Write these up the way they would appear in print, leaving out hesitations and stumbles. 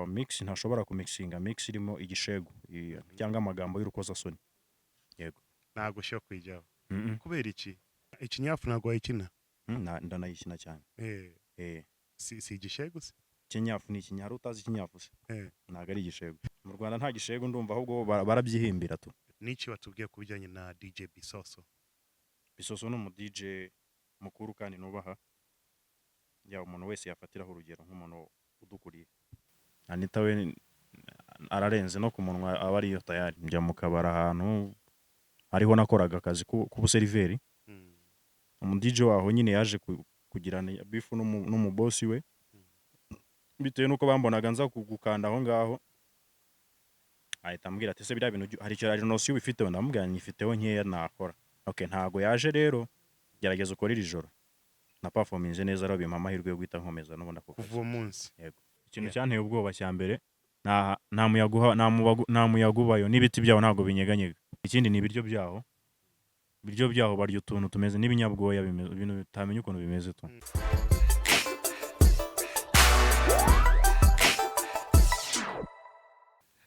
Mix ntashobora kumixinga mix irimo igishegu cyangwa amagambo y'urukozasoni. Yego. Ntabwo ushobora kuyijyaho? Mm. Kubera iki? Ikinyafu ntabwo wayikina? Ndanayikina cyane. Eh. Si igishegu se? Ikinyafu ni ikinyaro, utazi ikinyafu se? Eh. Ntabwo ari igishegu. Mu Rwanda nta gishegu ndumva, ahubwo barabyihimbira tu. N'iki watubwiye ku bijyanye na DJ Bisoso? Bisoso ni umu DJ mukuru kandi nubaha, yaba umuntu wese yafatiraho urugero nk'umuntu udukuriye. Anita we ararenze, no ku munwa aba ariyo tayari. Njya mu kabari ahantu ariho nakoraga akazi k'ubuseriveri, umu DJ waho nyine yaje kugirana beef n'umubosi we bitewe n'uko bambonaga nza gukanda aho ngaho, ahita ambwira ati: "Ese biriya bintu hari icyo, hari notion ubifiteho?" Ndamubwira nyifiteho nkeya nakora. Okay, ntago yaje rero, gerageza ukore iri joro. Na performance neza rero, bimpa amahirwe yo guhita nkomeza n'ubundi ako kazi. Kuva uwo munsi? Yego. Ikintu cyanteye ubwoba cya mbere, nta muyaga nta muyaga ubayo, n'ibiti byaho ntabwo binyeganyega. Ikindi ni ibiryo byaho. Ibiryo byaho barya utuntu tumeze n'ibinyabwoya, bimeze ibintu utamenya ukuntu bimeze tu.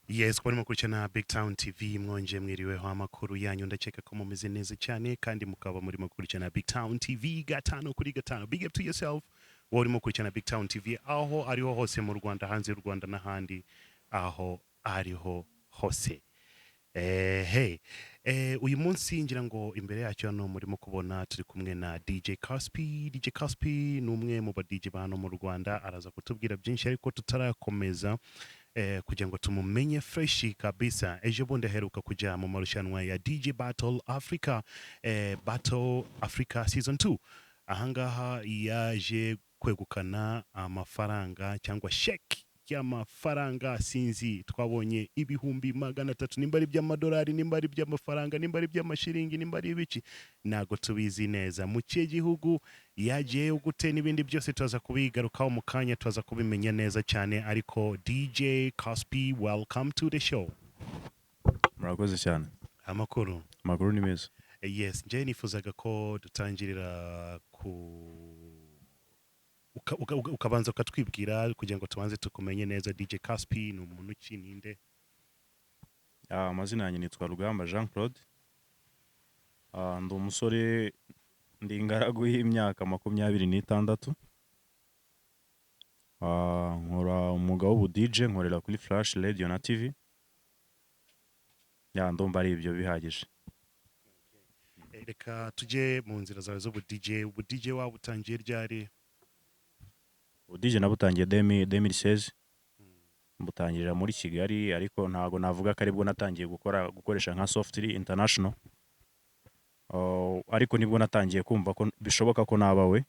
Yes, kuba barimo gukurikirana Big Town TV, mwongeye mwiriweho. Amakuru yanyu? Ndakeka ko mumeze neza cyane kandi mukaba murimo gukurikirana Big Town TV gatanu kuri gatanu. Big up to yourself wowe urimo gukurikirana Big Town TV aho ariho hose, mu Rwanda, hanze y'u Rwanda n'ahandi aho ariho hose. Hey, uyu munsi ngira ngo imbere yacyo hano murimo kubona turi kumwe na DJ Caspi. DJ Caspi ni umwe mu ba DJ ba hano mu Rwanda, araza kutubwira byinshi, ariko tutarakomeza, kugira ngo tumumenye fresh kabisa, ejo bundi aheruka kujya mu marushanwa ya DJ Battle Africa, Battle Africa Season 2. Ahangaha yaje kwegukana amafaranga cyangwa sheki y'amafaranga, sinzi, twabonye 300,000, nimba ari iby'amadolari, nimba ari iby'amafaranga, nimba ari iby'amashiringi, nimba ari ibiki, ntabwo tubizi neza. Mu kihe gihugu yagiyeyo, gute n'ibindi byose tuza kubigarukaho mu kanya, tuza kubimenya neza cyane. Ariko DJ Caspi, welcome to the show. Murakoze cyane. Amakuru? Amakuru ni meza. Yes, njyewe nifuzaga ko dutangirira ku ukabanza ukatwibwira kugira ngo tubanze tukumenye neza. DJ Caspi ni umuntu ki? Ninde? Amazina yanjye nitwa Rugamba Jean Claude. Ndi umusore, ndi ingaragu y'imyaka 26. Nkora umwuga w'ubu DJ, nkorera kuri Flash Radio na TV. Ya, ndumva ari ibyo bihagije. Reka tujye mu nzira zawe z'ubu DJ. Ubu DJ waba utangiye ryari? Ubu DJ nabutangiye 2016, mbutangirira muri Kigali, ariko ntago navuga ko aribwo natangiye gukora, gukoresha nka software international. Ariko nibwo natangiye kumva ko bishoboka ko naba we,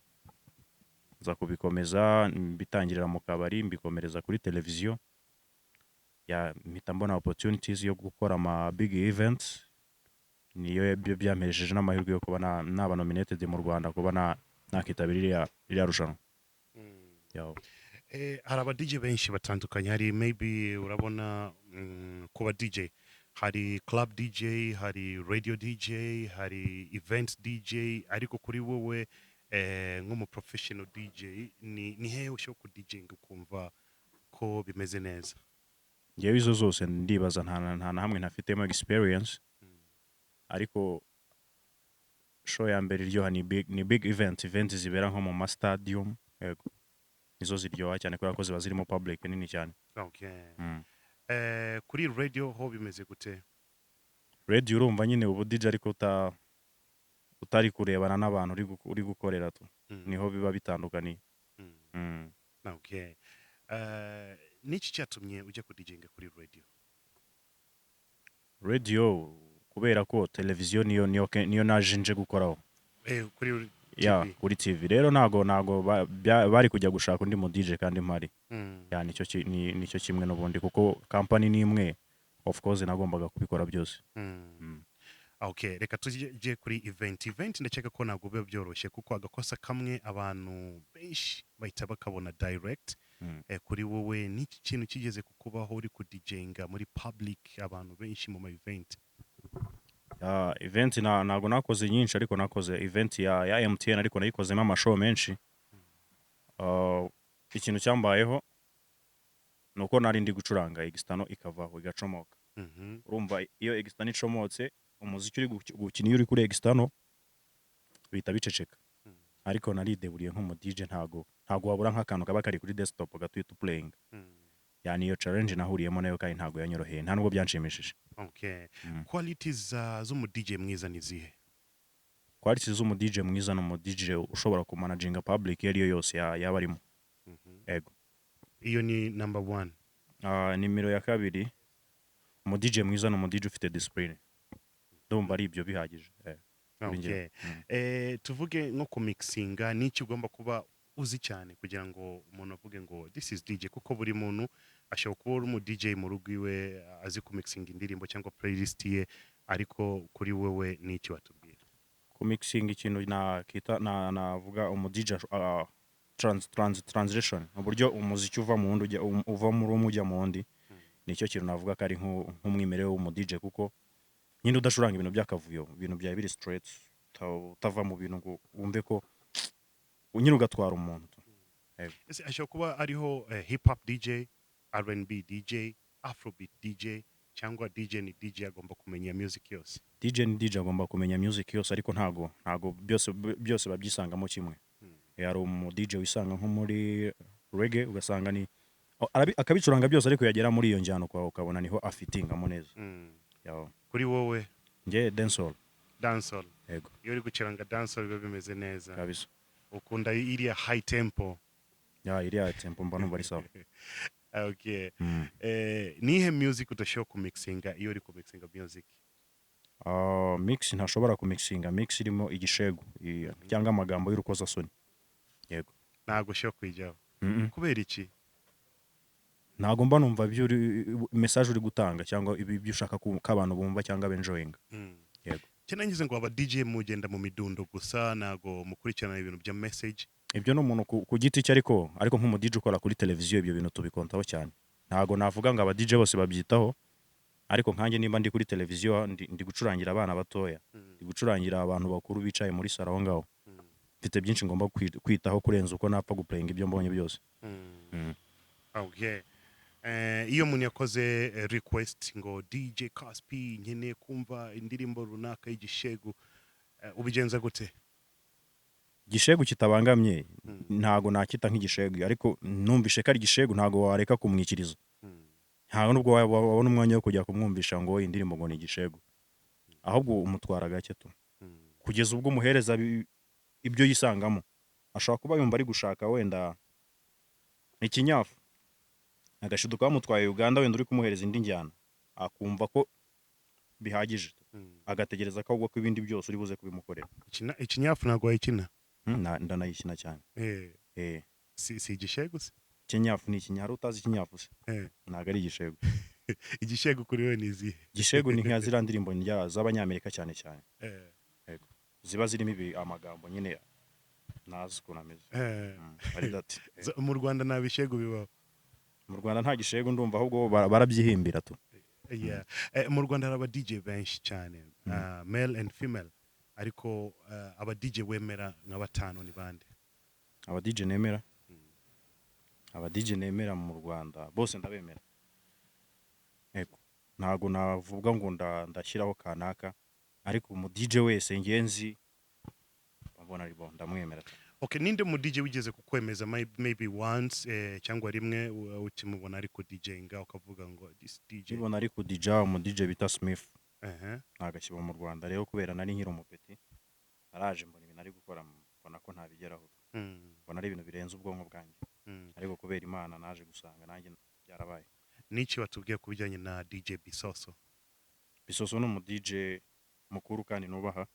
nza kubikomeza, mbitangirira mu kabari, mbikomereza kuri televiziyo. Ya, mpita mbona opportunities yo gukora ama big events, niyo byo byamperesheje n'amahirwe yo kuba naba nominated mu Rwanda kuba nakitabira iriya rushanwa. Yo. Hari aba DJ benshi batandukanye, hari maybe urabona, kuba DJ hari club DJ, hari radio DJ, hari event DJ, ariko kuri wowe, nk'umu professional DJ, ni hehe ushobora ku DJing ukumva ko bimeze neza? Ngewe izo zose ndibaza nta na hamwe ntafitemo experience, ariko show ya mbere iryoha ni big event, event zibera nko mu ma stadium. Yego, nizo ziryoha cyane kubera ko ziba zirimo public nini cyane. Kuri radio ho bimeze gute? Radio urumva nyine ubu DJ ariko utari kurebana n'abantu uri gukorera tu, niho biba bitandukaniye. Okay. Niki cyatumye ujya ku DJinga kuri radio? Radio kubera ko televiziyo niyo naje nje gukoraho. Kuri Ya. TV. Kuri TV rero ntago bari kujya gushaka undi mu DJ kandi mpari. Ya, nicyo kimwe n'ubundi, kuko company ni imwe, of course nagombaga kubikora byose. Okay, reka tujye kuri event. Event ndakeka ko ntabwo biba byoroshye, kuko agakosa kamwe abantu benshi bahita bakabona direct. Kuri wowe n'iki kintu kigeze kukubaho uri ku DJinga muri public, abantu benshi mu ma event? Ya, event ntago nakoze nyinshi, ariko nakoze event ya MTN, ariko nayikozemo amashow menshi. Ikintu cyambayeho Nuko nari ndi gucuranga external ikavaho, igacomoka. Urumva iyo external icomotse, umuziki uri gukina iyo uri kuri external bihita biceceka. Ariko narideburiye nk'umu DJ, ntago wabura nk'akantu kaba kari kuri desktop gatuhita playing. Yani iyo challenge nahuriyemo nayo kandi ntago yanyoroheye, nta nubwo byanshimishije. Okay. Qualities z'umu DJ mwiza ni zihe? Quality z'umu DJ mwiza ni umu DJ ushobora kumanaginga public iyo ariyo yose yaba arimo. Ego. Iyo ni number one. Nimero ya kabiri, umu DJ mwiza ni umu DJ ufite discipline. Ndumva ari ibyo bihagije, kuri njyewe. Okay. Tuvuge nko kumixinga, n'iki ugomba kuba uzi cyane kugira ngo umuntu avuge ngo "This is DJ"? Kuko buri muntu ashobora kuba uri umu DJ mu rugo iwe, azi kumixinga indirimbo cyangwa playlist ye, ariko kuri wewe n'iki watubwira? Kumixing, ikintu nakita na navuga umu DJ translation, uburyo umuziki uva mu wundi ujya uva muri umwe ujya mu wundi, nicyo kintu navuga ko ari nk'umwimerere w'umu DJ, kuko nyine udacuranga ibintu by'akavuyo, ibintu byawe biri straight, utava mu bintu ngo wumve ko nyine ugatwara umuntu. Ese ashobora kuba ariho hip hop DJ, R&B DJ, Afrobeat DJ, cyangwa DJ ni DJ agomba kumenya music yose? DJ ni DJ, agomba kumenya music yose, ariko ntago byose babyisangamo kimwe. Hari umu DJ wisanga nko muri reggae, ugasanga ni akabicuranga byose, ariko yagera muri iyo njyana ukabona niho afitingamo neza. Yaho. Kuri wowe? Njye dancehall. Dancehall? Yego. Iyo uri gucuranga dancehall biba bimeze neza? Kabisa. Ukunda iriya high tempo? Ya, iriya tempo mba numva ari sawa. Okay. Nihe music udashobora kumixinga iyo uri kumixinga music? Mix ntashobora kumixinga, mix irimo igishegu cyangwa amagambo y'urukozasoni, yego. Ntabwo ushobora kuyijyaho? Mm. Kubera iki? Ntabwo mba numva ibyo uri, message uri gutanga, cyangwa ibyo ushaka ko abantu bumva cyangwa benjoyinga. Yego. Cyane ngize ngo aba DJ mugenda mu midundo gusa, ntabwo mukurikirana ibintu bya message. Ibyo ni umuntu ku giti cye, ariko nk'umu DJ ukora kuri televiziyo ibyo bintu tubikontaho cyane. Ntabwo navuga ngo aba DJ bose babyitaho, ariko nkanjye nimba ndi kuri televiziyo, ndi gucurangira abana batoya, ndi gucurangira abantu bakuru bicaye muri salo aho ngaho, mfite byinshi ngomba kwitaho kurenza uko napfa guplayinga ibyo mbonye byose. Okay. Iyo umuntu yakoze request ngo "DJ Caspi, nkeneye kumva indirimbo runaka y'igishegu", ubigenza gute? Igishegu kitabangamye ntago nakita nk'igishegu, ariko numvishe ko ari igishegu, ntago wareka kumwikiriza. Ntago nubwo wabona umwanya wo kujya kumwumvisha ngo iyi ndirimbo ngo ni igishegu, ahubwo umutwara gake tu, kugeza ubwo umuhereza ibyo yisangamo. Ashobora kuba yumva ari gushaka wenda ikinyafu, agashiduka bamutwaye Uganda, wenda uri kumuhereza indi njyana, akumva ko bihagije, agategereza ko ahubwo ko ibindi byose uri buze kubimukorera. Ikinyafu ntabwo wayikina? Ndanayikina cyane. Si igishegu se? Ikinyafu ni ikinya, hari utazi ikinyafu se? Ntabwo ari igishegu. Igishegu kuri we ni izihe? Igishegu ni nka ziriya ndirimbo z'abanyamerika cyane cyane. Yego. Ziba zirimo ibi amagambo nyine ntazi ukuntu ameze. Ari dati. Mu Rwanda nta bishegu bibaho? Mu Rwanda nta gishegu ndumva, ahubwo barabyihimbira tu. Yeah. Mu Rwanda hari aba DJ benshi cyane, male and female, ariko aba DJ wemera nka batanu ni bande? Aba DJ nemera, aba DJ nemera mu Rwanda bose ndabemera. Yego, ntago navuga ngo ndashyiraho kanaka, ariko umu DJ wese ngenzi mbona ari bo ndamwemera. Okay, ninde mu DJ wigeze kukwemeza, maybe once, cyangwa rimwe ukimubona ari ku DJinga ukavuga ngo "This DJ"? Nkibona ari ku DJ, umu DJ bita Smith. Ntabwo akiba mu Rwanda rero, kubera nari nkiri umupeti, naraje mbona ibintu ari gukora, mbona ko ntabigeraho, mbona ari ibintu birenze ubwonko bwanjye, ariko kubera Imana naje gusanga nanjye byarabaye. Niki watubwiye ku bijyanye na DJ Bisoso? Bisoso ni umu DJ mukuru kandi nubaha,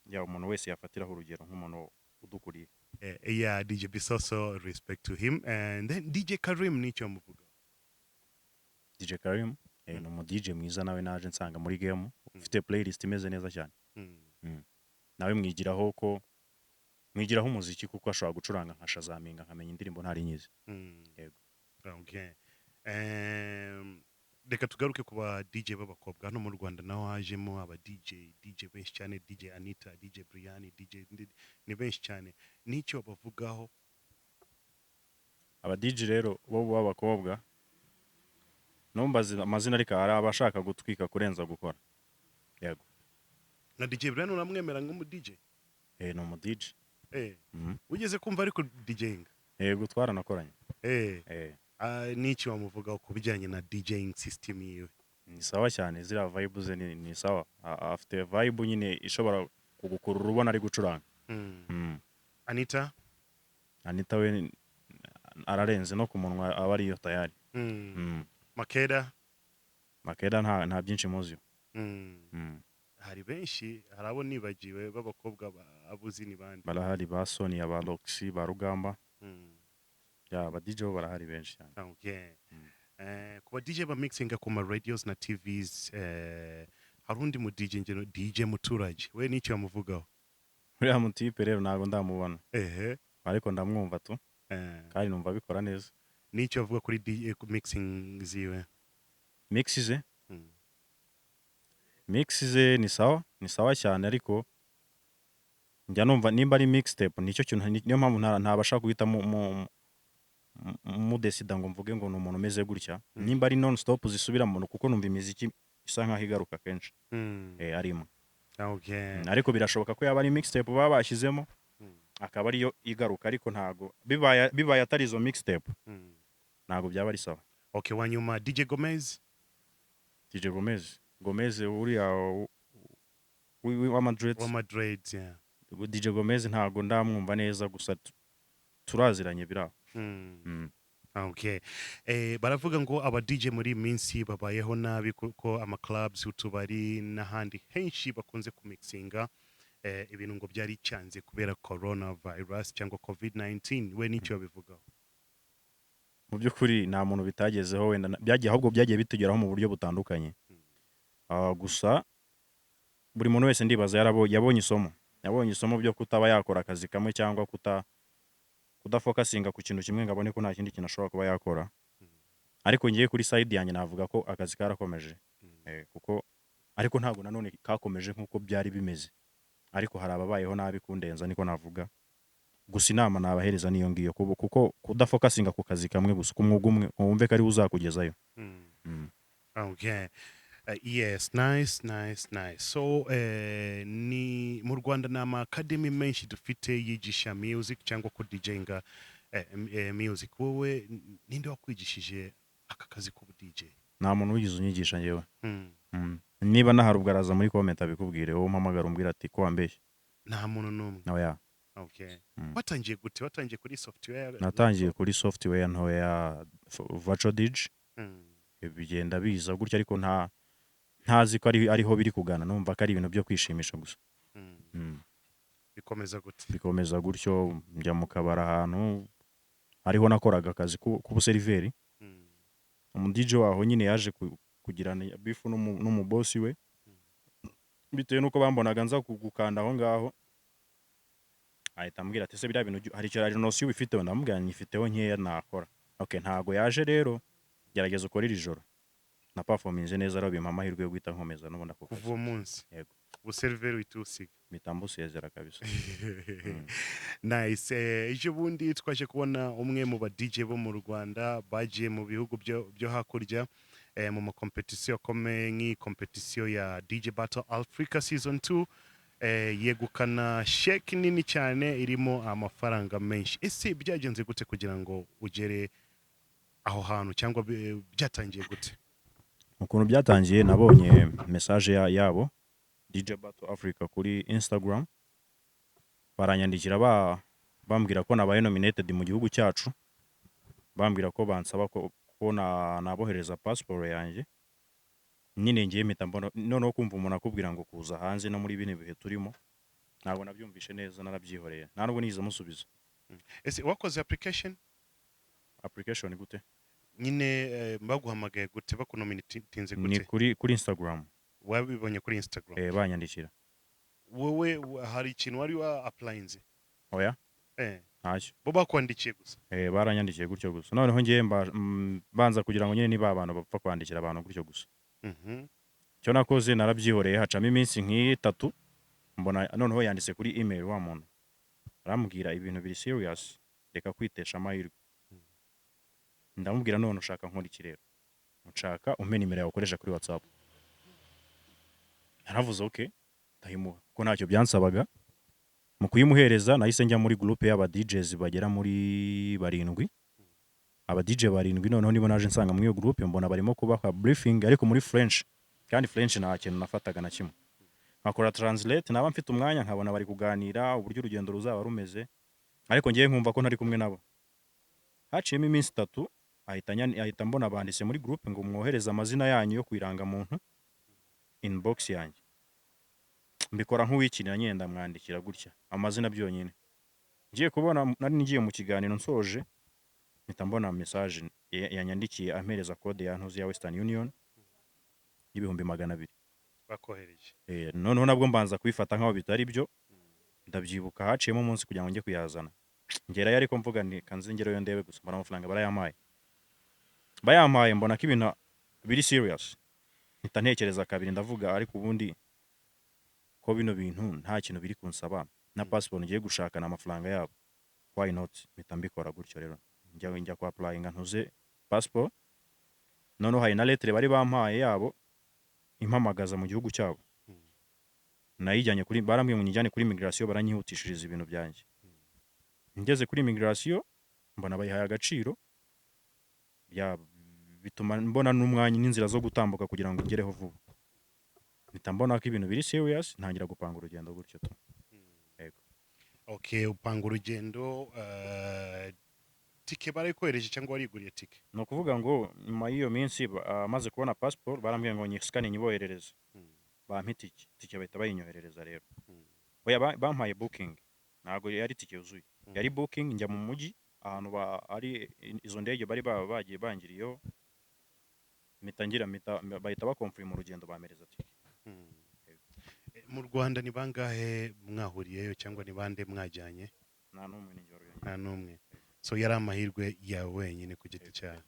ya, umuntu wese yafatiraho urugero nk'umuntu udukuriye. Yeah, DJ Bisoso, respect to him. And then DJ Karim, nicyo muvuga? DJ Karim ni umu DJ mwiza nawe naje nsanga muri game, ufite playlist imeze neza cyane. Nawe mwigiraho ko mwigiraho umuziki, kuko ashobora gucuranga nka shazaminga nkamenya indirimbo ntari nyizi. Yego. Okay. Reka tugaruke ku ba DJ b'abakobwa hano mu Rwanda. Naho hajemo aba DJ benshi cyane, DJ Anita, DJ Brian, DJ ni benshi cyane, n'icyo bavugaho? Aba DJ rero bo b'abakobwa numbaze amazina, ariko hari abashaka gutwika kurenza gukora, yego. Nka DJ Brian, uramwemera nk'umu DJ? Eh, ni umu DJ. Ugeze kumva ariko DJing? Yego, twaranakoranye. N'iki wamuvugaho ku bijyanye na DJing system yiwe? Ni sawa cyane, ziriya vibe ze ni sawa. Afite vibe nyine ishobora kugukurura ubona ari gucuranga. Anita? Anita we ararenze, no ku munwa aba ariyo tayari. Makeda? Makeda nta byinshi muziho. Hari benshi, hari abo nibagiwe b'abakobwa abuzi ni bande? Barahari, ba Sonia, ba Roxy, ba Rugamba. Ya, aba DJ bo barahari benshi cyane. Ku ba DJ ba mixinga ku ma radios na TVs, hari undi mu DJ ngeno DJ Muturage, we n'icyo wamuvugaho? Uriya mutipe rero ntabwo ndamubona, ariko ndamwumva tu, kandi numva abikora neza. N'icyo avuga kuri DJ, ku mixing ziwe? Mix ze? Mix ze ni sawa, ni sawa cyane, ariko njya numva nimba ari mixtape, nicyo kintu niyo mpamvu ntabasha guhita mudesida ngo mvuge ngo ni umuntu umeze gutya. Nimba ari non stop zisubira mu, kuko numva imiziki isa nkaho igaruka kenshi, ari imwe. Ariko birashoboka ko yaba ari mixtape baba bashyizemo, akaba ariyo igaruka, ariko ntago bibaye atari izo mixtape, ntago byaba ari sawa. Okay, wa nyuma, DJ Gomez? DJ Gomez uriya wa Madrid? Wa Madrid, yeah. DJ Gomez ntago ndamwumva neza, gusa turaziranye biraho. Okay. Baravuga ngo aba DJ muri iyi minsi babayeho nabi kuko ama clubs, utubari n'ahandi henshi bakunze kumixinga, ibintu ngo byari cyanze kubera coronavirus cyangwa COVID-19. We n'icyo babivugaho? Mu by'ukuri nta muntu bitagezeho, wenda byagiye, ahubwo byagiye bitugeraho mu buryo butandukanye. Gusa buri muntu wese ndibaza yabonye isomo byo kutaba yakora akazi kamwe cyangwa kudafokasinga ku kintu kimwe ngo abone ko nta kindi kintu ashobora kuba yakora. Ariko ngiye kuri side yanjye, navuga ko akazi karakomeje, kuko ariko ntabwo nanone kakomeje nk'uko byari bimeze, ariko hari ababayeho nabi kundenza, niko navuga. Gusa inama nabahereza niyo ngiyo, kuko kudafokasinga ku kazi kamwe gusa, ku mwuga umwe, ngo wumve ko ariwo uzakugezayo. Okay. Yes, nice, nice, nice. So, ni mu Rwanda ni ama academy menshi dufite yigisha music cyangwa ku DJinga music. Wowe ninde wakwigishije aka kazi k'ubu DJ? Nta muntu wigeze unyigisha njyewe. Niba nahari ubwo araza muri comment abikubwire, wowe umpamagara umbwira ati ko wambeshye. Nta muntu n'umwe? Oya. Okay. Watangiye gute? Watangiye kuri software? Natangiye kuri software ntoya, Virtual DJ. Bigenda biza gutya, ariko ntazi ko ariho biri kugana, numva ko ari ibintu byo kwishimisha gusa. Bikomeza gute? Bikomeza gutyo, njya mu kabari ahantu ariho nakoraga akazi k'ubuseriveri. Umu DJ waho nyine yaje kugirana beef n'umubosi we, bitewe n'uko bambonaga nza gukanda aho ngaho, ahita ambwira ati: "Ese biriya bintu hari icyo, hari notion ubifiteho?" Ndamubwira nyifiteho nkeya nakora. Okay, ntago yaje rero, gerageza ukore iri joro. Na performance neza rero, bimpa amahirwe yo guhita nkomeza n'ubundi ako Kuva kazi. uwo munsi? Yego. Ubuseriveri uhita usiga? Mpita mbusezera kabisa. Nice. Ejo bundi twaje kubona umwe mu ba DJ bo mu Rwanda bagiye mu bihugu byo hakurya, mu makompetisiyo akomeye nk'iyi kompetisiyo ya DJ Battle Africa Season 2, yegukana sheki nini cyane irimo amafaranga menshi. Ese byagenze gute kugira ngo ugere aho hantu, cyangwa byatangiye gute? Ukuntu byatangiye, nabonye message yabo DJ Battle Africa kuri Instagram, baranyandikira bambwira ko nabaye nominated mu gihugu cyacu, bambwira ko bansaba ko nabohereza passport yanjye. Nyine ngiye mpita mbona noneho kumva umuntu akubwira ngo kuza hanze no muri bino bihe turimo, ntabwo nabyumvishe neza, narabyihoreye, nta nubwo nigeze musubiza. Ese wakoze application? Application gute? Nyine baguhamagaye gute, bakunominatinze Ni gute? kuri Instagram. Wabibonye kuri Instagram? Banyandikira. Wowe hari ikintu wari wa applyinze? Oya. Ntacyo. Bo bakwandikiye gusa? Baranyandikiye gutyo gusa, noneho ngiye banza kugira ngo nyine niba abantu bapfa kwandikira abantu gutyo gusa. Icyo nakoze narabyihoreye, hacamo iminsi nk'itatu, mbona noneho yanditse kuri email wa muntu, arambwira ibintu biri serious, reka kwitesha amahirwe. Ndamubwira: "None ushaka nkora iki rero?" "Nshaka umpe nimero yawe ukoresha kuri WhatsApp." Naravuze: "Okay." Ndayimuha kuko ntacyo byansabaga. Mu kuyimuhereza, nahise njya muri groupe y'aba DJs bagera muri barindwi, aba DJ barindwi. Noneho nibo naje nsanga muri iyo groupe, mbona barimo kubaha briefing ariko muri French, kandi French nta kintu nafataga na kimwe. Nkakora translate naba mfite umwanya, nkabona bari kuganira uburyo urugendo ruzaba rumeze, ariko ngiye nkumva ko ntari kumwe nabo. Haciyemo iminsi 3, ahita mbona banditse muri groupe ngo: "Mwohereze amazina yanyu yo ku irangamuntu inbox yanjye." Mbikora nk'uwikinira nyine, ndamwandikira gutya amazina byonyine. Ngiye kubona, nari ngiye mu kiganiro, nsoje mpita mbona message yanyandikiye ampereza code ya ntuzi ya Western Union y'200,000. Bakohereje? Noneho nabwo mbanza kubifata nk'aho bitari byo. Ndabyibuka, haciyemo umunsi kugira ngo njye kuyazana. Ngerayo ariko mvuga nti: "Kanze ngereyo ndebe gusa." Mbona amafaranga barayampaye. Bayampaye, mbona ko ibintu biri serious, mpita ntekereza kabiri, ndavuga: "Ariko ubundi ko bino bintu nta kintu biri kunsaba, na passport ngiye gushaka na amafaranga yabo, why not?" Mpita mbikora gutyo rero, njya kwa applyinga ntuze passport. Noneho hari na lettre bari bampaye yabo impamagaza mu gihugu cyabo. Nayijyanye kuri, barambwiye ngo nyijyane kuri immigration, baranyihutishiriza ibintu byanjye. Ngeze kuri immigration, mbona bayihaye agaciro, ya bituma mbona n'umwanya n'inzira zo gutambuka kugira ngo ngereho vuba. Mpita mbona ko ibintu biri serious, ntangira gupanga urugendo gutyo tu. Yego. Okay, upanga urugendo. Tike barayikohereje cyangwa wariguriye tike? Ni ukuvuga ngo nyuma y'iyo minsi, maze kubona passport, barambwiye ngo nyisikane nyiboherereze, bampa itike. Itike bahita bayinyoherereza rero. Oya, bampaye booking, ntabwo yari itike yuzuye, yari booking. Njya mu mujyi ahantu ari izo ndege bari baba bagiye bangiriyeho, mpita ngira mpita bahita bakomfirima urugendo, bampereza tike. Mu Rwanda ni bangahe mwahuriyeyo cyangwa ni bande mwajyanye? Nta n'umwe, ninjye wari wenyine. Nta n'umwe. So yari amahirwe yawe wenyine ku giti cyawe?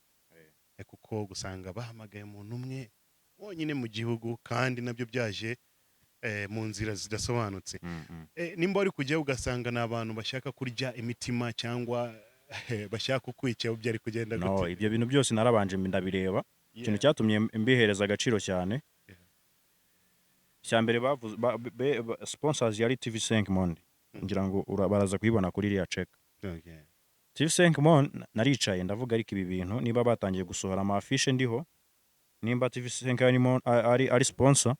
Eh. Kuko gusanga bahamagaye umuntu umwe wonyine mu gihugu, kandi nabyo byaje mu nzira zidasobanutse. Nimba wari kujyayo ugasanga ni abantu bashaka kurya imitima cyangwa bashaka kukwica, byari kugenda No, gute? ibyo bintu byose narabanje ndabireba. Ikintu cyatumye mbihereza agaciro cyane, icya mbere bavuze sponsors yari TV5 Monde. Ngira ngo baraza kuyibona kuri iriya check. TV5 Monde. Naricaye ndavuga: "Ariko ibi bintu niba batangiye gusohora ama affiche ndiho, nimba TV5 arimo ari sponsor,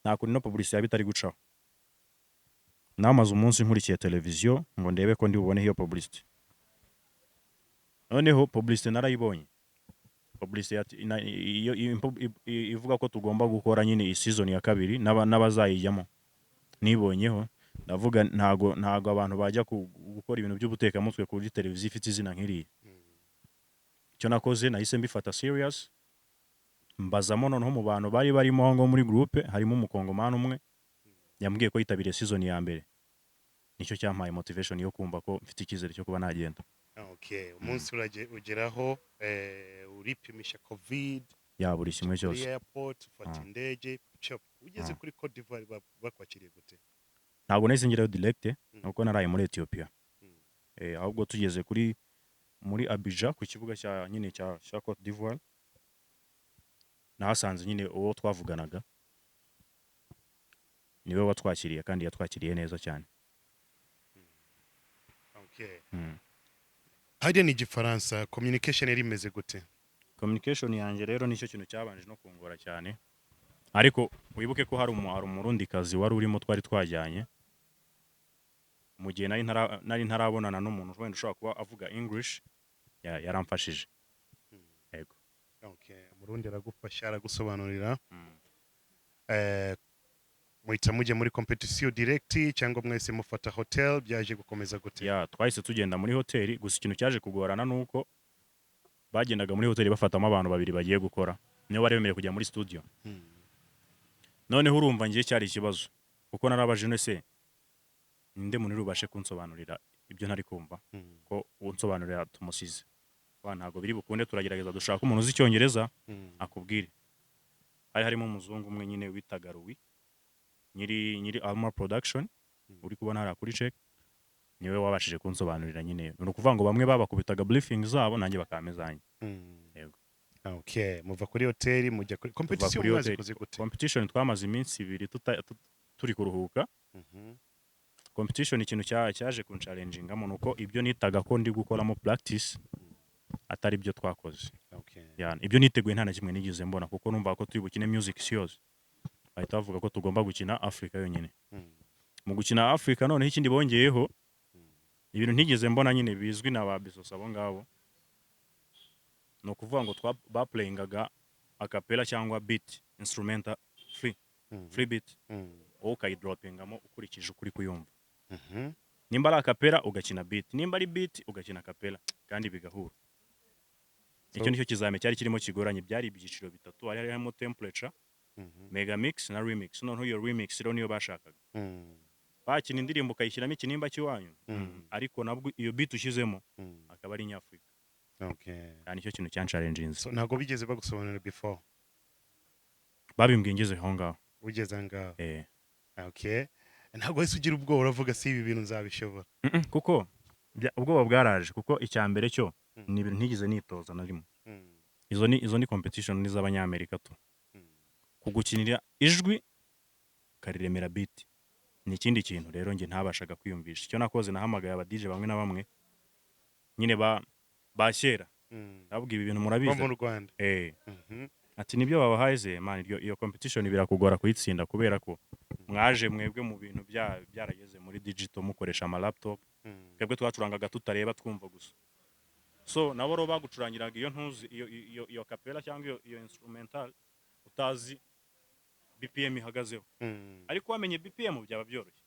nta kuntu ino publicité yaba itari gucaho." Namaze umunsi nkurikiye televiziyo ngo ndebe ko ndi bubone iyo publicité. Noneho publicité narayibonye, publicité iyo ivuga ko tugomba gukora nyine iyi season ya kabiri n'abazayijyamo. Nibonyeho, ndavuga: Ntago abantu bajya gukora ibintu by'ubutekamutwe kuri televiziyo ifite izina nk'iriya." Icyo nakoze, nahise mbifata serious, mbazamo. Noneho mu bantu bari barimo aho ngaho muri groupe, harimo umukongomani umwe yambwiye ko yitabiriye season ya mbere. Nicyo cyampaye motivation yo kumva ko mfite icyizere cyo kuba nagenda. Okay, umunsi ugeraho, uripimisha COVID? Ya, buri kimwe kuri cyose. airport, ufata indege chop, ugeze kuri Cote d'Ivoire bakwakiriye gute? Ntabwo nahise ngerayo direct, nuko naraye muri Ethiopia. Ahubwo tugeze kuri muri Abidjan, ku kibuga cya nyine cya Cote d'Ivoire, nahasanze nyine uwo twavuganaga, niwe watwakiriye kandi yatwakiriye neza cyane. Hariya ni Igifaransa, communication yari imeze gute? Communication yanjye rero nicyo kintu cyabanje no kungora cyane, ariko wibuke ko hari umurundikazi wari urimo twari twajyanye. Mu gihe nari ntarabonana n'umuntu wenda ushobora kuba avuga English, yaramfashije, yego. Okay, Umurundi aragufasha, aragusobanurira. Muhita mujya muri competition direct cyangwa mwese mufata hotel? Byaje gukomeza gute? Ya, twahise tugenda muri hoteli. Gusa ikintu cyaje kugorana ni uko bagendaga muri hoteli bafatamo abantu babiri bagiye gukora, niyo bari bemerewe kujya muri studio. Noneho urumva ngiye cyari ikibazo, kuko narabaje: "None se ninde muntu uri bubashe kunsobanurira ibyo ntari kumva?" Ko unsobanurira tumusize wa, ntabwo biri bukunde, turagerageza dushaka umuntu uzi Icyongereza akubwire. Hari harimo umuzungu umwe nyine witaga Louis, nyiri Alma Production, uri kubona hariya kuri check. Niwe wabashije kunsobanurira nyine. Ni ukuvuga ngo bamwe babakubitaga briefing zabo, nanjye bakampa izanjye. Yego. Okay, muva kuri hoteli mujya kuri Tuva competition. kuri Mwazi hoteli. kuzi gute? Competition twamaze iminsi 2 turi kuruhuka. Competition, ikintu cyaje kunchallengingamo ni uko ibyo nitaga ko ndi gukoramo practice atari byo twakoze. Ya, ibyo niteguye nta na kimwe nigeze mbona, kuko numva ko turi bukine music isi yose, bahita bavuga ko tugomba gukina Africa yonyine. Mu gukina Africa noneho, ikindi bongeyeho ibintu ntigeze mbona nyine bizwi na ba Bisoso abo ngabo, ni ukuvuga ngo twa baplayingaga acapella cyangwa beat instrumental free, free beat, wowe ukayidropingamo ukurikije ukuri kuyumva. Nimba ari acapella ugakina beat, nimba ari beat ugakina acapella, kandi bigahura. Icyo nicyo kizame cyari kirimo kigoranye. Byari ibyiciro bitatu, hari harimo temperature, megamix na remix. Noneho iyo remix rero niyo bashakaga. Bakina indirimbo ukayishyiramo ikinimba cy'iwanyu, ariko nabwo iyo beat ushyizemo akaba ari inyafurika. Cyane nicyo kintu cyanchallenginze. So ntabwo bigeze bagusobanurira before? Babimbwiye ngeze aho ngaho. Ugeze aho ngaho? Eh. Okay, ntabwo wahise ugira ubwoba uravuga si ibi bintu nzabishobora? Kuko ubwoba bwaraje, kuko icya mbere cyo ni ibintu ntigeze nitoza na rimwe. Izo ni competition ni iz'Abanyamerika tu. Kugukinira ijwi ukariremera beat ni ikindi kintu rero njye ntabashaga kwiyumvisha. Icyo nakoze, nahamagaye aba DJ bamwe na bamwe nyine ba kera, ndababwira ibi bintu bo murabizi? Mu Rwanda? Eh. Ati nibyo babahaye ze man, iyo competition birakugora kuyitsinda, kubera ko mwaje mwebwe mu bintu byarageze muri digital, mukoresha ama laptop. Twebwe twacurangaga tutareba, twumva gusa. So nabo rero bagucurangiraga iyo ntuzi iyo acapella cyangwa iyo instrumental, utazi BPM ihagazeho. Ariko wamenye BPM byaba byoroshye.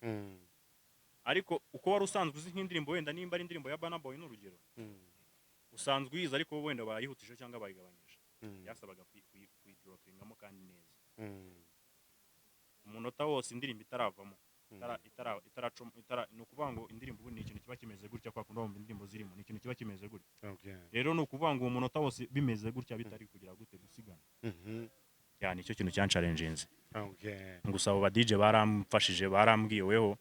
Ariko uko wari usanzwe uzi nk'indirimbo, wenda nimba ari indirimbo ya Burna Boy n'urugero, usanzwe uyizi, ariko wenda bayihutije cyangwa bayigabanyije, byasabaga kuyidropingamo kandi neza, umunota wose indirimbo itaravamo, itara ni ukuvuga ngo indirimbo ubu ni ikintu kiba kimeze gutya, kwa kundi wumva indirimbo zirimo ni ikintu kiba kimeze gutya. Rero ni ukuvuga ngo uwo munota wose bimeze gutya, bitari kugira gute, gusigana. Ya, nicyo kintu cyanchallenginze. Gusa abo ba DJ baramfashije, barambwiye weho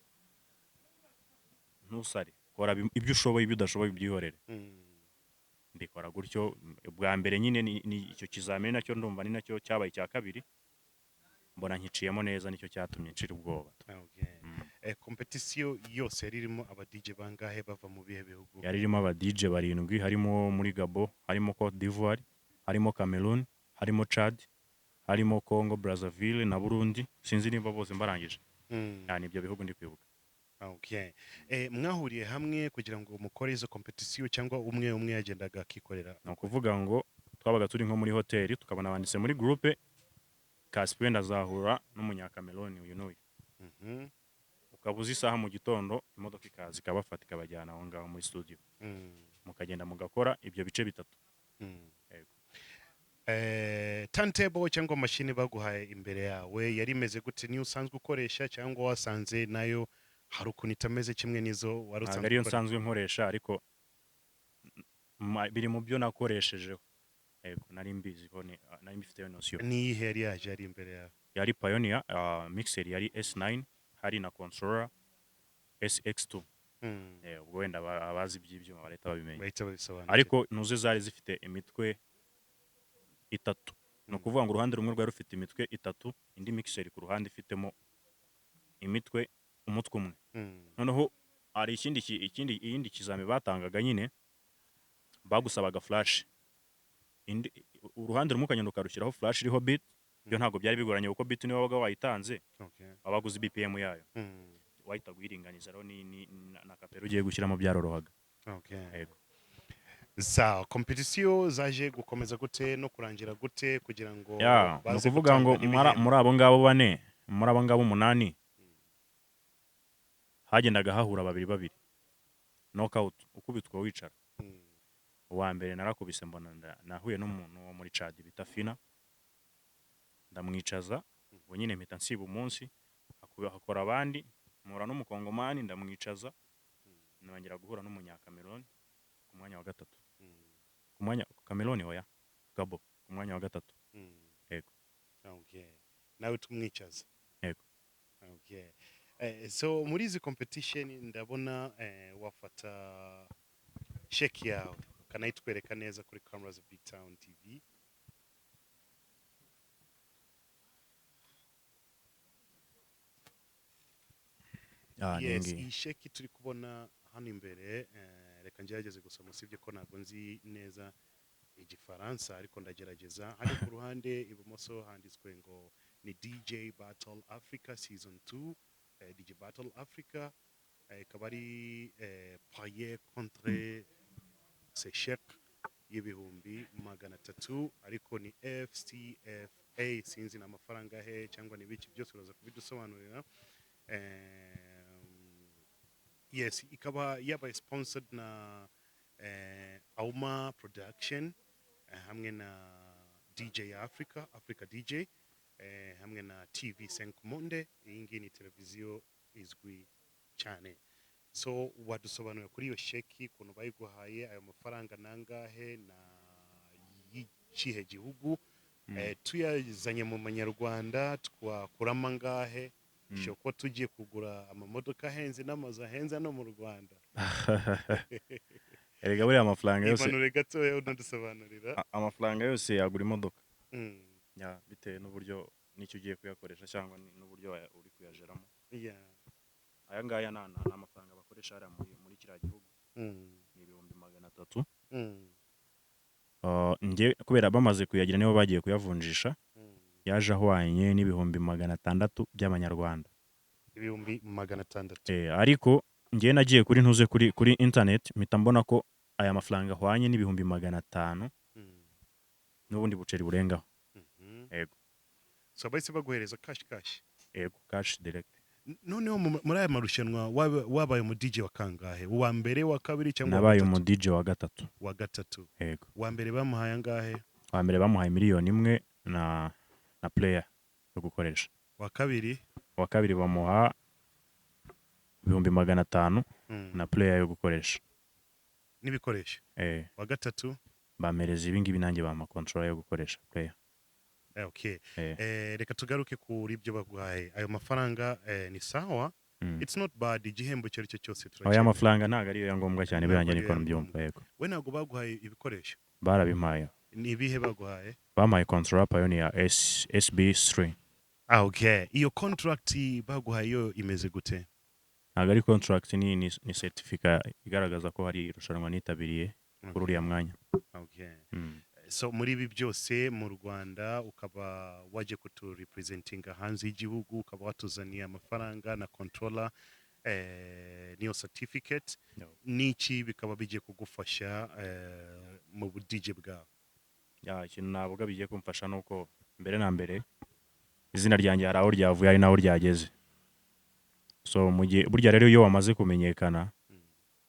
ntusare, kora ibyo ushoboye, ibyo udashoboye ubyihorere. Mbikora gutyo. Bwa mbere nyine ni icyo kizamini nacyo ndumva ni nacyo cyabaye icya kabiri, mbona nkiciyemo neza, nicyo cyatumye nshira ubwoba. Competition yose yari irimo aba DJ bangahe, bava mu bihe bihugu? Yari irimo aba DJ barindwi, harimo muri Gabo, harimo Cote d'Ivoire, harimo Cameroon, harimo Chad, harimo Congo Brazzaville na Burundi. Sinzi niba bose mbarangije. Yani ibyo bihugu ndi kwibuka. Okay. Mwahuriye hamwe kugira ngo mukore izo competition, cyangwa umwe umwe yagendaga akikorera? Ni ukuvuga ngo twabaga turi nko muri hoteli, tukabona banditse muri groupe Caspi wenda azahura n'umunyakameroni uyu n'uyu. Ukaba uzi isaha mu gitondo, imodoka ikaza ikabafata ikabajyana aho ngaho muri studio, mukagenda mugakora ibyo bice bitatu. Yego. Turntable cyangwa mashini baguhaye imbere yawe yari imeze gute? Niyo usanzwe ukoresha, cyangwa wasanze nayo hari ukuntu itameze kimwe n'izo wari Ntabwo usanzwe ariyo ukoresha? nsanzwe nkoresha, ariko biri mu byo nakoreshejeho. Yego, nari mbizi ko nari mbifiteho notion. Niyihe yari yaje yari imbere yawe? Yari Pioneer mixer yari S9, hari na controller SX2. Ubwo wenda abazi iby'ibyuma barahita babimenya. Bahita babisobanukirwa. Ariko ntuze zari zifite imitwe itatu, ni ukuvuga ngo uruhande rumwe rwari rufite imitwe itatu, indi mixer ku ruhande ifitemo imitwe umutwe umwe. Noneho hari ikindi ikindi iyindi kizami batangaga nyine, bagusabaga flash, indi uruhande rumwe ukagenda ukarushyiraho flash iriho beat. Byo ntabwo byari bigoranye, kuko beat niyo wabaga wayitanze, wabaga uzi BPM yayo, wahitaga uyiringaniza. Rero ni na acapella ugiye gushyiramo byarorohaga. Yego. Sawa, competition zaje gukomeza gute no kurangira gute kugira ngo Ya, ni baze ukuvuga ngo gutanga n'ibihembo? Muri abo ngabo bane, muri abo ngabo umunani, hagendaga hahura babiri babiri, knockout, ukubitwa wicara. Uwa mbere narakubise, mbona nahuye n'umuntu wo muri Chad bita Fina, ndamwicaza. Ubwo nyine mpita nsiba umunsi, hakora abandi, mpura n'umukongomani ndamwicaza, nongera guhura n'umunyakameroni ku mwanya wa gatatu. Ku mwanya Cameroon, oya, Gabo ku mwanya wa gatatu. Yego. Okay. Nawe tumwicaza? Yego. Okay. So muri izi competition ndabona wafata sheki yawe ukanayitwereka neza kuri cameras of Big Town TV. Ah, ni Yes, ngiyi. iyi sheki turi kubona hano imbere, reka ngerageze gusoma, usibye ko ntabwo nzi neza igifaransa ariko ndagerageza. Hano ku ruhande ibumoso handitswe ngo ni DJ Battle Africa Season 2, DJ Battle Africa, ikaba ari paye contre ce chèque y'ibihumbi 300, ariko ni FCFA, sinzi ni amafaranga he cyangwa ni ibiki, byose uraza kubidusobanurira. Yes, ikaba yabaye sponsored na Auma Production, hamwe na DJ Africa, Africa DJ, hamwe na TV 5 Monde. Iyi ngiyi ni televiziyo izwi cyane. So wadusobanurira kuri iyo sheki, ukuntu bayiguhaye, ayo mafaranga nangahe na y'ikihe gihugu? Tuyazanye mu manyarwanda twakuramo angahe? Dushobora kuba tugiye kugura amamodoka ahenze n'amazu ahenze hano mu Rwanda. Erega buriya amafaranga yose Imanure gatoya unadusobanurira. Amafaranga yose yagura imodoka. Ya, bitewe n'uburyo n'icyo ugiye kuyakoresha cyangwa n'uburyo uri kuyajeramo. Aya ngaya ni amafaranga bakoresha hariya muri kiriya gihugu. Ni 300,000. Njye kubera bamaze kuyagira nibo bagiye kuyavunjisha, yaje ahwanye n'600,000 by'amanyarwanda. 600,000. Ariko njye nagiye kuri ntuze kuri internet mpita mbona ko aya mafaranga ahwanye n'500,000 n'ubundi buceri burengaho. Yego. So bahise baguhereza cash cash? Yego, cash direct. Noneho muri aya marushanwa wabaye umu DJ wa kangahe? Uwa mbere, wa kabiri cyangwa wa Nabaye gatatu? umu DJ wa gatatu. Wa gatatu. Yego. Uwa mbere bamuhaye angahe? Wa mbere bamuhaye 1 miliyoni na player yo gukoresha. Wa kabiri? Uwa kabiri bamuha 500,000 na player yo gukoresha. N'ibikoresho. Wa gatatu? Bampereza ibi ngibi, nanjye bampa controller yo gukoresha, player. Okay. Eh. Reka tugaruke kuri ibyo baguhaye, ayo mafaranga, ni sawa. It's not bad, igihembo icyo ari cyo cyose Aya turacyemera. mafaranga ntabwo ariyo ya ngombwa cyane. Ntabwo Birangiye ariyo niko ya mbyumva, yego. We ntabwo baguhaye ibikoresho? Barabimpaye. Ni ibihe baguhaye? Bampaye controller Pioneer S SB3. Ah, okay. Iyo contract baguhaye yo imeze gute? Ntabwo ari contract, ni certificate igaragaza ko hari irushanwa nitabiriye kuri uriya mwanya. So muri ibi byose mu Rwanda ukaba waje kuturepresentinga hanze y'igihugu, ukaba watuzaniye amafaranga na controller, niyo certificate, No. n'iki bikaba bigiye kugufasha mu bu DJ bwawe? Ya, ikintu navuga bigiye kumfasha ni uko mbere na mbere izina ryanjye hari aho ryavuye, hari n'aho ryageze. So mu gihe burya rero iyo wamaze kumenyekana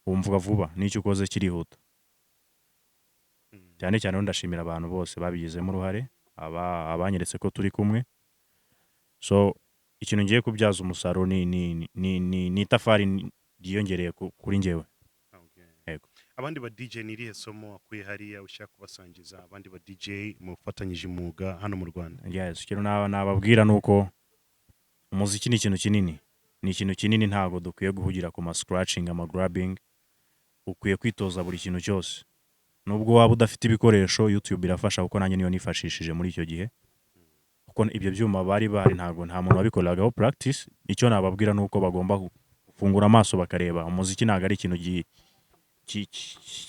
wumvwa vuba n'icyo ukoze kirihuta. Cyane cyane rero ndashimira abantu bose babigizemo uruhare, abanyeretse ko turi kumwe. So ikintu ngiye kubyaza umusaruro ni itafari ryiyongereye kuri njyewe. Yego. Abandi ba DJ, ni irihe somo wakuye hariya ushaka kubasangiza abandi ba DJ mufatanyije umwuga hano mu Rwanda? Yes, ikintu nababwira ni uko umuziki ni ikintu kinini, ni ikintu kinini, ntabwo dukwiye guhugira ku ma scratching, ama grabbing. Ukwiye kwitoza buri kintu cyose, nubwo waba udafite ibikoresho, YouTube irafasha, kuko nanjye niyo nifashishije muri icyo gihe, kuko ibyo byuma bari bahari ntabwo nta muntu wabikoreragaho practice. Icyo nababwira ni uko bagomba gufungura amaso bakareba umuziki ntabwo ari ikintu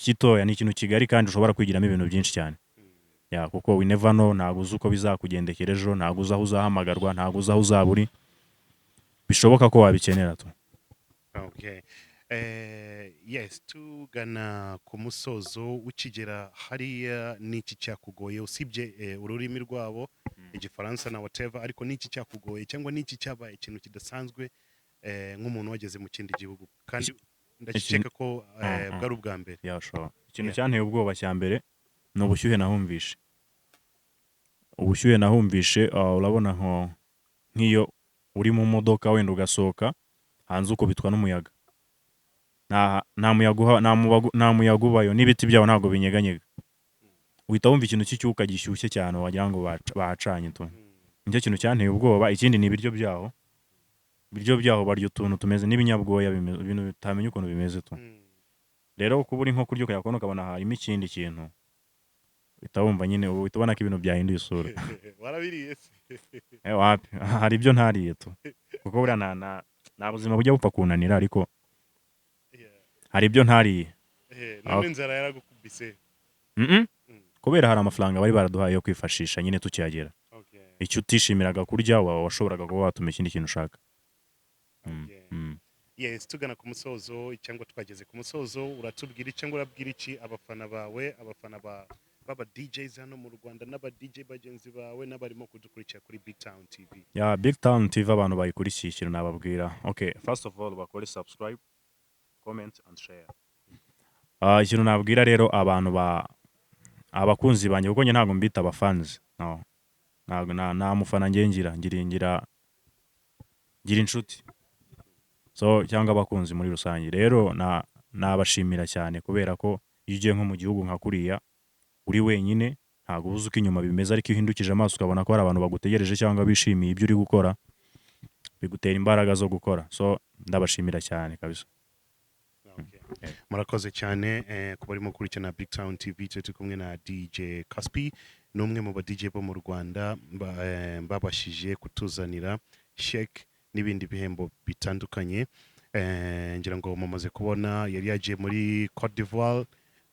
gitoya, ni ikintu kigari kandi ushobora kwigiramo ibintu byinshi cyane. Ya, kuko we never know, ntabwo uzi uko bizakugendekera ejo, ntabwo uzi aho uzahamagarwa, ntabwo uzi aho uzaba uri, bishoboka ko wabikenera tu. Okay. Yes, tugana ku musozo, ukigera hariya n'iki cyakugoye usibye ururimi rwabo, igifaransa na whatever, ariko n'iki cyakugoye cyangwa n'iki cyabaye ikintu kidasanzwe, nk'umuntu wageze mu kindi gihugu, kandi ndakeka ko bwari ubwa mbere? Yeah, sure. Ikintu Yeah. cyanteye ubwoba cya mbere ni ubushyuhe nahumvishe. Ubushyuhe nahumvishe, urabona nk'iyo uri mu modoka wenda ugasohoka hanze ukubitwa n'umuyaga, nta muyaga nta muyaga ubayo, n'ibiti byabo ntabwo binyeganyega, uhita wumva ikintu cy'icyuka gishyushye cyane, wagira ngo bahacanye tu. Nicyo kintu cyanteye ubwoba. Ikindi ni ibiryo byaho. Ibiryo byaho barya utuntu tumeze n'ibinyabwoya, bimeze ibintu utamenya ukuntu bimeze tu. Rero kuba uri nko kurya ukajya ukabona harimo ikindi kintu, uhita wumva nyine, ubu uhita ubona ko ibintu byahinduye isura. Warabiriye se? Eh, wapi, hari ibyo ntariye tu, kuko buriya nta buzima bujya bupfa kunanira, ariko hari ibyo ntariye. None inzara yaragukubise? Kubera hari amafaranga bari baraduhaye yo kwifashisha nyine tukihagera. Icyo utishimiraga kurya washoboraga kuba watuma ikindi kintu ushaka. Yes, tugana ku musozo cyangwa twageze ku musozo, uratubwira cyangwa urabwira iki abafana bawe, abafana ba baba DJs hano mu Rwanda n'aba DJ bagenzi bawe n'abarimo kudukurikira kuri Big Town TV? Ya, Big Town TV, abantu bayikurikiye, ikintu nababwira, okay, first of all bakore subscribe, comment and share. Ikintu nabwira rero abantu ba abakunzi banjye, kuko njye ntabwo mbita abafans, no, ntabwo nta mufana njye ngira inshuti so cyangwa abakunzi muri rusange. Rero nabashimira cyane kubera ko iyo ugiye nko mu gihugu nka kuriya uri wenyine, ntabwo uba uzi uko inyuma bimeze, ariko iyo uhindukije amaso ukabona ko hari abantu bagutegereje cyangwa bishimiye ibyo uri gukora, bigutera imbaraga zo gukora. So ndabashimira cyane kabisa. Okay. Murakoze cyane kuba barimo gukurikirana Big Town TV. Turi kumwe na DJ Caspi, ni umwe mu ba DJ bo mu Rwanda babashije kutuzanira cheque n'ibindi bihembo bitandukanye. Ngira ngo mumaze kubona yari yagiye muri Cote d'Ivoire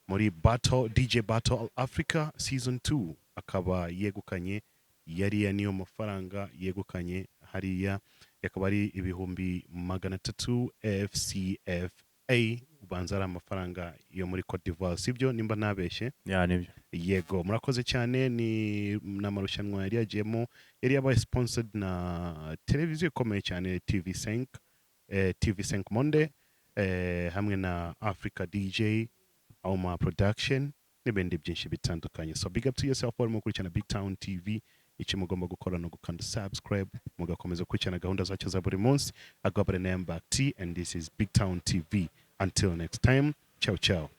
muri Battle DJ Battle Africa season 2, akaba yegukanye yariya niyo mafaranga yegukanye hariya, yakaba ari 300,000 FCFA, ubanza ari amafaranga yo muri Cote d'Ivoire, sibyo nimba ntabeshye? Ya, nibyo. Yego, murakoze cyane. Ni n'amarushanwa yari yagiyemo, yari yabaye sponsored na televiziyo ikomeye cyane TV5, TV5 Monde, hamwe na Africa DJ Auma Production n'ibindi byinshi bitandukanye. So big up to yourself warimo gukurikirana Big Town TV. Icyo mugomba gukora ni ugukanda subscribe, mugakomeza gukurikirana gahunda zacu za buri munsi. I go by the name Back T and this is Big Town TV. Until next time, ciao ciao.